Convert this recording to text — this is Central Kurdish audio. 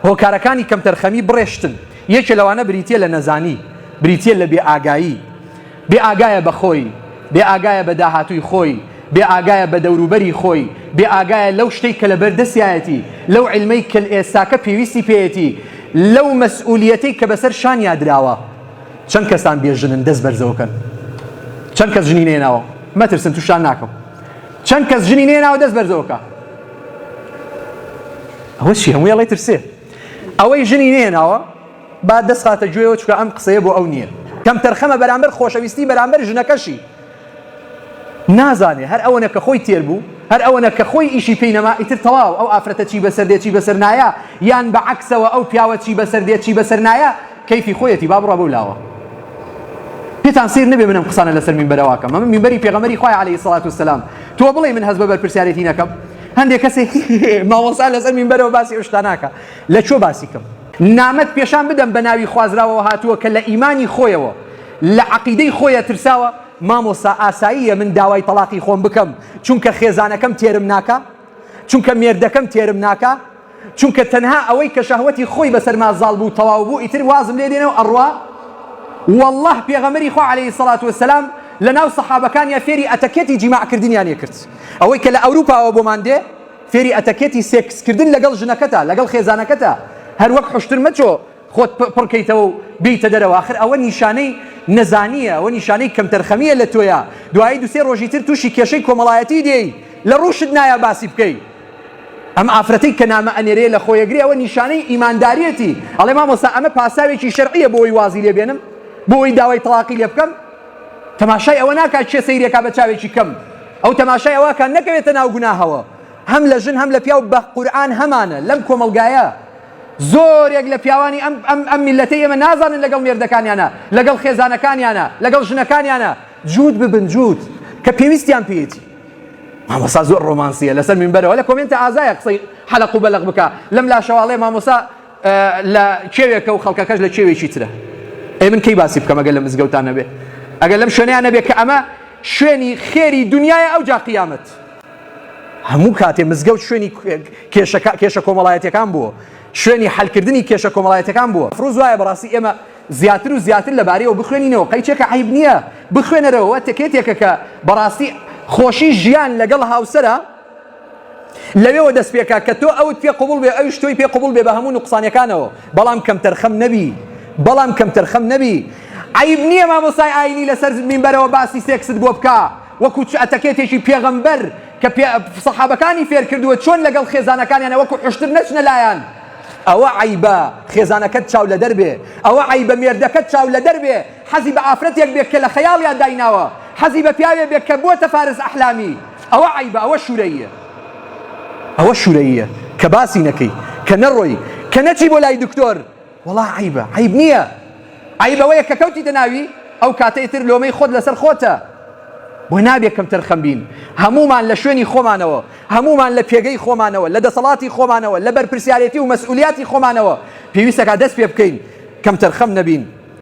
هۆکارەکانی کەمتەرخەمی بڕێ شتن، یەکێ لەوانە بریتییە لە نەزانی، بریتییە لە بێ ئاگایی. بێ ئاگایە بە خۆی، بێ ئاگایە بە داهاتووی خۆی، بێ ئاگایە بە دەوروبەری خۆی، بێ ئاگایە لەو شتەی کە لەبەر دەستیایەتی، لەو عیلمەی کە ئێستاکە پێویستی پێیەتی، لەو مەسئولیەتەی کە بەسەر شانیا دراوە. چەند کەستان بێ ژنن دەست بەرزەوە کەن؟ چەند کەس ژنی نەهێناوە؟ مەترسن توشتان ناکەم. چەند کەس ژنی نەهێناوە دەست بەرزەوە کە؟ ئەوە چی هەمووی ئەڵێ ترسێ. ئەوەی ژنی نەهێناوە با دەست خاتە گوێیەوە چونکە ئەم قسەیە بۆ ئەو نییە. کەمتەرخەمە بەرامبەر خۆشەویستی بەرامبەر ژنەکەشی. نازانێ هەر ئەوەنە کە خۆی تێر بوو هەر ئەوەنە کە خۆی ئیشی پێی نەما ئیتر تەواو ئەو ئافرەتە چی بەسەر دێ چی بەسەر نایە یان بە عەکسەوە ئەو پیاوە چی بەسەر دێ چی بەسەر نایە کەیفی خۆیەتی با بڕوا بەو لاوە. پێتان سەیر نەبێ من ئەم قسانە لەسەر مینبەرە واکەم ئەمە مینبەری پێغەمبەری خوایە عەلەیهی سەڵات وسەلام تۆ بڵێی من هەست بە بەرپرسیارێتی نەکەم هەندێک کەسێک مامۆستا لەسەر مینبەرەوە باسی ئەو شتانە ناکا لە کوێ باسی کەم؟ نامەت پێشان بدەم بە ناوی خوازراوەوە هاتووە کە لە ئیمانی خۆیەوە لە عەقیدەی خۆیە ترساوە مامۆستا ئاساییە من داوای تەڵاقی خۆم بکەم چونکە خێزانەکەم تێرم ناکا؟ چونکە مێردەکەم تێرم ناکا؟ چونکە تەنها ئەوەی کە شەهوەتی خۆی بەسەرما زاڵ بوو تەواو بوو ئیتر وازم لێ دێنێ و ئەڕوا؟ واللە پێغەمبەری خوا علیە الصلوە والسلام لەناو سەحابەکانیا فێری ئەتەکێتی جیماع کردنیانی کرد ئەوەی کە لە ئەوروپاوە بۆمان دێ فێری ئەتەکێتی سێکس کردن لەگەڵ ژنەکەتا لەگەڵ خێزانەکەتا هەر وەک حوشتر مەچۆ خۆت پڕ کەیتەوە و بێیتە دەرەوە ئاخر ئەوە نیشانەی نەزانییە ئەوە نیشانەی کەمتەرخەمییە لە تۆیا دوایی دوسێ ڕۆژی تر توشی کێشەی کۆمەڵایەتی دێی لە ڕووشت نایا باسی بکەی ئەم ئافرەتەی کە نامە ئەنێرێ لە خۆیەگرێ ئەوە نیشانەی ئیمانداریەتی ئەڵێ مامۆستا ئەمە پاساوێکی شەرعیە بۆ ئەوەی وازی لێ بێنم بۆ ئەوەی داوای تەڵاقی لێ بکەم تەماشای ئەوە ناکا کێ سەیرێکا بە چاوێکی کەم ئەو تەماشای ئەوە کە نەکەوێتە ناو گوناهەوە هەم لە ژن هەم لە پیاو بە قورئان هەمانە لەم کۆمەڵگایە زۆرێک لە پیاوانی ئەم ئەم ئەم میللەتەی ئێمە نازانن لەگەڵ مێردەکانیانە، لەگەڵ خێزانەکانیانە، لەگەڵ ژنەکانیانە جووت ببن جووت کە پێویستیان پێیەتی. مامۆستا زۆر ڕۆمانسیە لەسەر مینبەرەوە لە کۆمێنتە ئازایە قسەی حەلەق و بەلەق بکا لەم لاشەوە ئەڵێ مامۆستا لە کێوێکە و خەڵکەکەش لە کێوێکی ترە. ئەی من کەی باسی بکەم ئەگەر لە مزگەوتان نەبێ ئەگەر لەم شوێنەیان نەبێ کە ئەمە شوێنی خێری دنیایە ئەوجا قیامەت. هەموو کاتێ مزگەوت شوێنی کێشەکە کێشە کۆمەڵایەتیەکان بووە شوێنی حەلکردنی کێشە کۆمەڵایەتیەکان بووە فڕوز وایە بەڕاستی ئێمە زیاتر و زیاتر لەبارەیەوە بخوێنینەوە قەیچێکە عەیب نییە بخوێنەرەوە تکێتێکە کە بەڕاستی خۆشی ژیان لەگەڵ هاوسەرە لەوێوە دەست پێکا کە تۆ ئەوت پێ قبوڵ بێ ئەویش تۆی پێ قبوڵ بێ بە هەموو نوقسانیەکانەوە بەڵام کەمتەرخەم نەبی بەڵام کەمتەرخەم نەبی عەیب نییە مامۆستای ئاینی لەسەر مینبەرەوە باسی سێکست بۆ بکا وەکو چ ئەتەکێتێکی پێغەمبەر کە پێ سەحابەکانی فێر کردووە چۆن لەگەڵ خێزانەکانیانە وەکو حوشتر نەچنە لایان ئەوە عەیبە خێزانەکەت چاو لەدەر بێ ئەوە عەیبە مێردەکەت چاو لەدەر بێ حەزی بە ئافرەتێک بێ کە لە خەیاڵیا دایناوە حەزی بە پیاوێ بێ کە بووەتە فارس ئەحلامی ئەوە عەیبە ئەوە شورەییە ئەوە شورەییە کە باسی نەکەی کە نەڕۆی کە نەچی بۆ لای دکتۆر وەڵا عەیبە عەیب نییە عەیب ئەوەیە کە کەوتیتە ناوی ئەو کاتە ئیتر لۆمەی خۆت لەسەر خۆتە بۆ نابێ کەمتەرخەم بین هەموومان لە شوێنی خۆمانەوە هەموومان لە پێگەی خۆمانەوە لە دەسەڵاتی خۆمانەوە لە بەرپرسیارێتی و مەسئولیاتی خۆمانەوە پێویستەکە دەست پێ بکەین کەمتەرخەم نەبین.